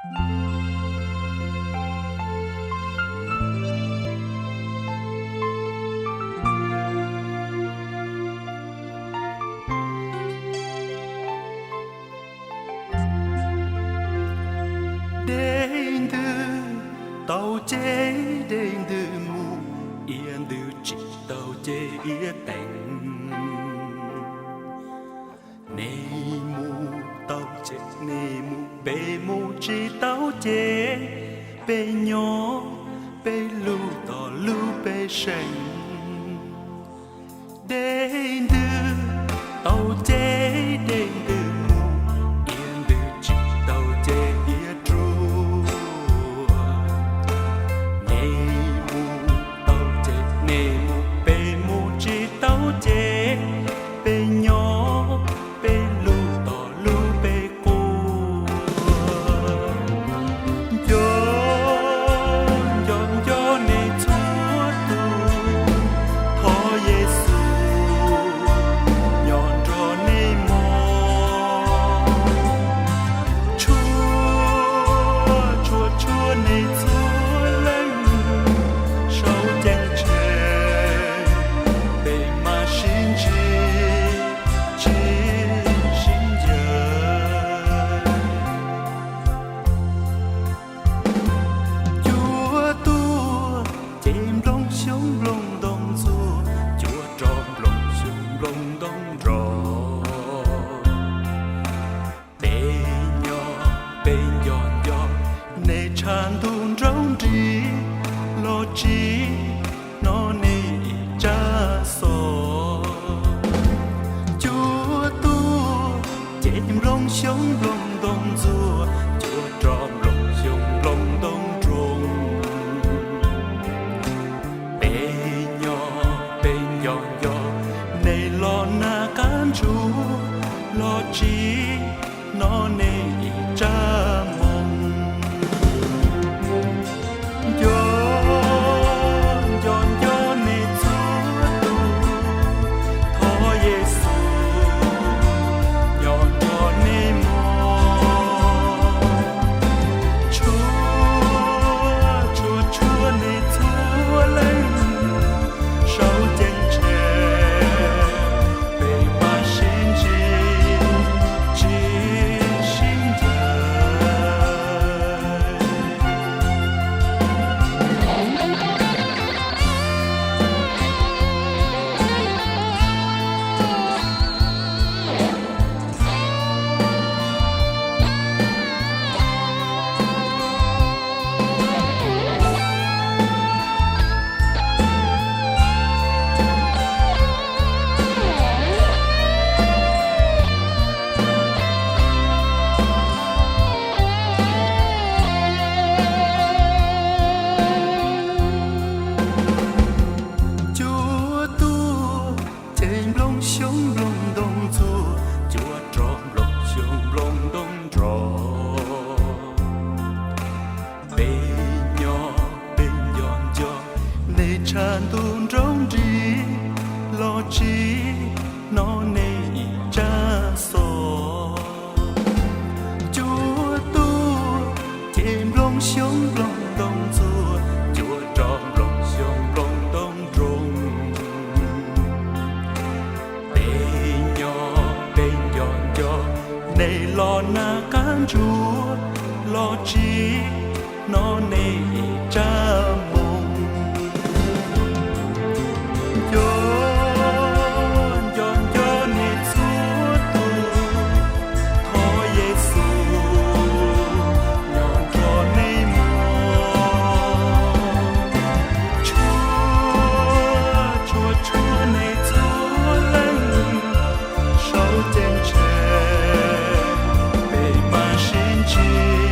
Dej ntws tau ceg, dej ntws mus, iav ntws tsis tau ceg iav teev. Nej mus tau ceg nej mus, peb mus tsis tau ceg, peb nyob peb lub tom lub peb seem. Dej ntws tau ceg, dej ntws mus, iav ntws tsis tau ceg iav ruam. Nej mus tau ceg nej mus, peb mus tsis tau ceg, peb nyob peb lub tom lub peb quaj. Nco, nco, nco nej txhua tus, thov Yexus nyob nrog nej mog. Tshua, tshua, tshua nej txhua leej, sau ceeb tsheej, peb mam sib ntsib, tsis sib ncaws. Cua tuaj ces nplooj xyoob nplooj ntoo ntxuag, cua roj nplooj xyoob nplooj ntoo nrog. Peb nyob peb nco nco, nej tshav ntuj nroo nrig los tsis hnov nej ib tsab xov. Cua tuaj ces nplooj xyoob nplooj ntoo ntxuag, cua roj nplooj xyoob nplooj ntoo nroo. Peb nyob peb nco nco, nej los nag qab ntsuag los tsis hnov nej ib tsab moo. Nco, nco, nco nej txhua tus, thov Yexus nyob nrog nej mog. Tshua, tshua, tshua nej txhua leej, sau ceeb tsheej, peb mam sib ntsib, tsis sib ncaws. Cua tuaj ces nplooj xyoob nplooj ntoo ntxuag, cua roj nplooj xyoob nplooj ntoo nrog. Peb nyob peb nco nco, nej tshav ntuj nroo nrig los tsis hnov nej ib tsab xov. Cua tuaj ces nplooj xyoob nplooj ntoo ntxuag, cua roj nplooj xyoob nplooj ntoo nrog. Peb nyob peb nco nco, nej los nag qab ntsuag los tsis hnov nej ib tsab moo. Nco, nco, nco nej txhua tus, thov Yexus nyob nrog nej mog. Tshua, tshua, tshua nej txhua leej, sau ceeb tsheej, peb mam sib ntsib,